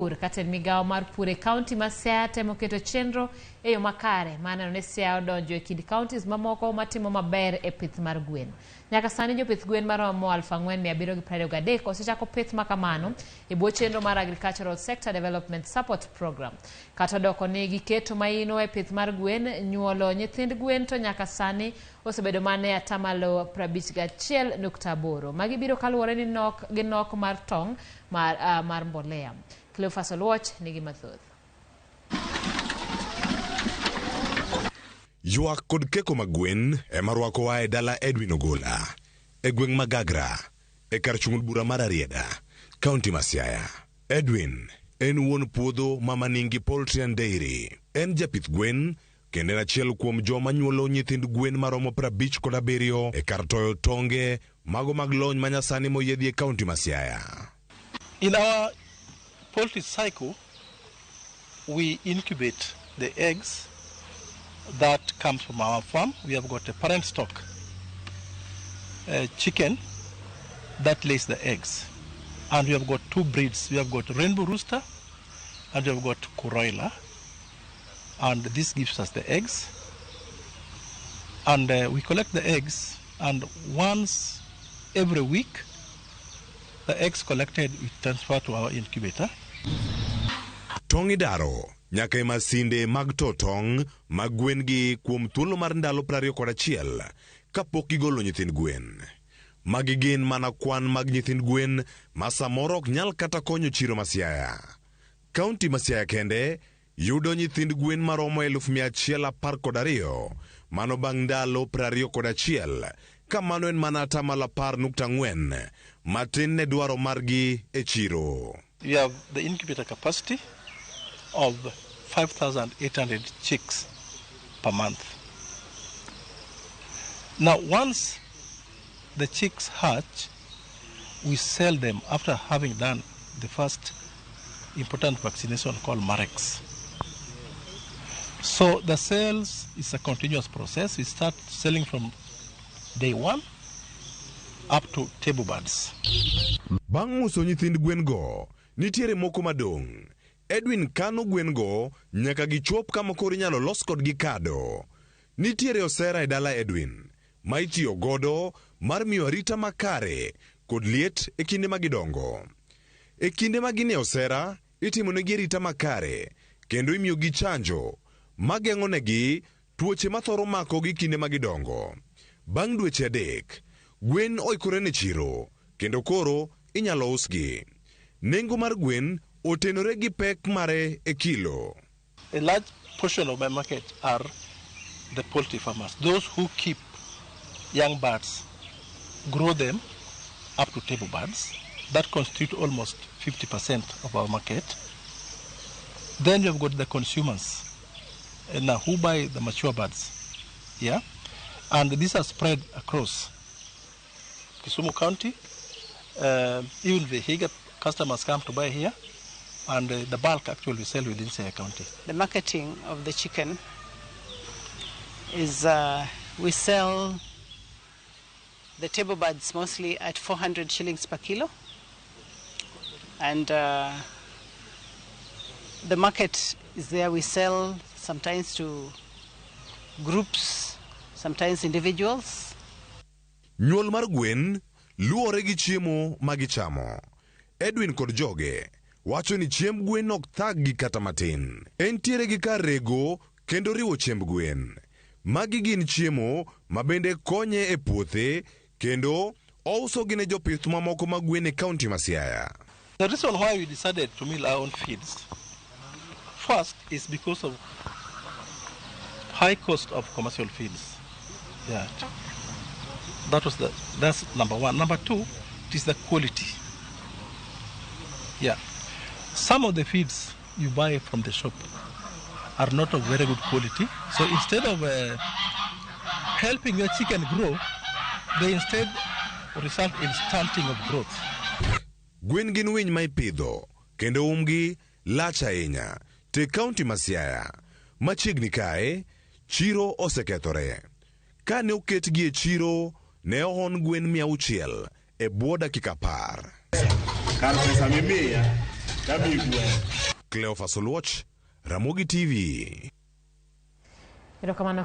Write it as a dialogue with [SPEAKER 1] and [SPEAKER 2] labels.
[SPEAKER 1] Pur. Katend migawo mar pur e kaunti ma Siaya temo keto chenro e yo makare mar neno ni Siaya odonjo e kind counties mamoko matimo maber e pith mar gwen. Nyaka sani jopith gwen maromo 4,723 osechako pith ma kamano e bwo chenro mar Agricultural Sector Development Support Program. Kata odoko ni giketo maino e pith mar gwen, nyuolo nyithind gwen to nyaka sani osebedo mana e atamalo 51.8. Magi biro kaluwore ni nok gi nok mar tong' mar mbolea. Cleophas Oluoch nigi mathoth.
[SPEAKER 2] Ywak kod keko mag gwen ema rwakowa e dala Edwin Ogola e gweng' ma Gagra e kar chung' od bura mar Rarieda, kaunti ma Siaya. Edwin en wuon puodho ma Maningi Poultry and Dairy. En japith gwen kendo en achiel kuom joma nyuolo nyithind gwen maromo 57 e kar toyo tonge mago mag lony manyasani moyiedhi e kaunti ma Siaya.
[SPEAKER 3] In our poultry cycle, we incubate the eggs that comes from our farm. We have got a parent stock chicken that lays the eggs. And we have got two breeds. We have got rainbow rooster and we have got Kuroiler. And this gives us the eggs. And we collect the eggs, and once every week, the eggs collected we transfer to our incubator.
[SPEAKER 2] Tong' idaro nyaka e masinde mag to tong' mag gwen gi kuom thuolo mar ndalo 21 kapok gigolo nyithind gwen. Magi gin mana kwan mag nyithind gwen ma samoro ok nyal kata konyo chiro ma Siaya. Kaunti ma Siaya kende yudo nyithind gwen maromo 112,000 mano bang' ndalo 21 ka mano en mana atamalo 10.4 matin ne dwaro margi e chiro.
[SPEAKER 3] We have the incubator capacity of 5,800 chicks per month. Now, once the chicks hatch, we sell them after having done the first important vaccination called Marex. So the sales is a continuous process. We start selling from day one up to table birds.
[SPEAKER 2] Bang' uso nyithind gwen go, nitiere moko madong'. Edwin kano gwen go nyaka gichop kama koro inyalo los kodgi kado. Nitiere osera e dala Edwin ma itiyo godo mar miyo arita makare kod liet e kinde ma gidongo. E kinde ma gin e osera, itimonegi arita makare kendo imiyogi chanjo mageng'onegi tuoche mathoro makogi kinde ma gidongo. Bang' dweche adek, gwen oikore ne chiro kendo koro inyalo usgi. Nengo mar gwen otenore gi pek mare e kilo.
[SPEAKER 3] A large portion of my market are the poultry farmers, those who keep young birds, grow them up to table birds. That constitute almost 50% of our market. Then you've got the consumers now who buy the mature birds. Yeah? And these are spread across Kisumu County. Even the Vihiga customers come to buy here, and the bulk actually we sell within Siaya County.
[SPEAKER 4] The marketing of the chicken is we sell the table birds mostly at 400 shillings per kilo, and the market is there. We sell sometimes to groups, sometimes individuals.
[SPEAKER 2] Nyuol mar gwen luwore gi chiemo ma gichamo. Edwin kod joge wacho ni chiemb gwen ok thag-gi kata matin. Entiere gi kar rego kendo riwo chiemb gwen. Magi gin chiemo ma bende konye e puothe kendo ousogi ne jopith mamoko mag gwen e kaunti ma Siaya.
[SPEAKER 3] The reason why we decided to mill our own feeds, first is because of high cost of commercial feeds. Yeah. That's number one. Number two, it is the quality. Yeah. Some of the feeds you buy from the shop are not of very good quality. So instead of helping your chicken grow, they instead result in stunting of growth.
[SPEAKER 2] Gwen gin winy ma ipidho kendo umgi lach ahinya te kaunti ma Siaya. Machiegni kae, chiro osekethore. Kane oketgi e chiro, ne ohon gwen 600 e bwo dakika 10.
[SPEAKER 5] Kar pesa mimiya.
[SPEAKER 2] Cleophas Oluoch, Ramogi TV.
[SPEAKER 1] Erokamano.